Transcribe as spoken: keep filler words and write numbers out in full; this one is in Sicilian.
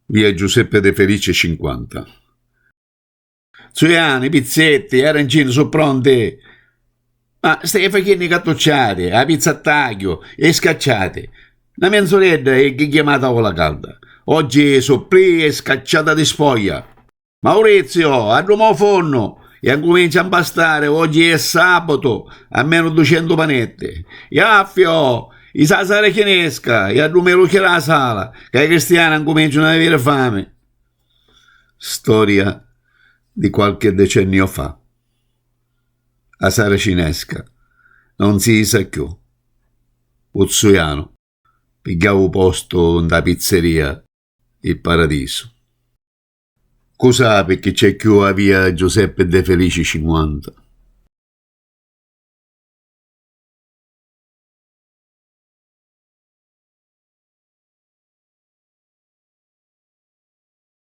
Via Giuseppe De Felice cinquanta. Zuiani, pizzetti, arancini su pronti. Ma stai facennu i cattucciati, a pizza a tagliu, e scacciati. Na menzuredda e ghigghiamata o la calda. Oggi supplì e scacciata di spoglia. Maurizio, adduma o fornu, e ancumincia a mpastare, oggi è sabato, almeno ducentu panetti. Iaffio, i sasara cinesca, e adduma e lucchia la sala, ca i cristiani ancuminciano ad avere fame. Storia di qualche decennio fa. A saracinesca non si isa cchiù. U Zuiano pigghiau u postu nta pizzeria Il Paradiso. Cu sapi chi c'è cchiù a via Giuseppe De Felici cinquanta?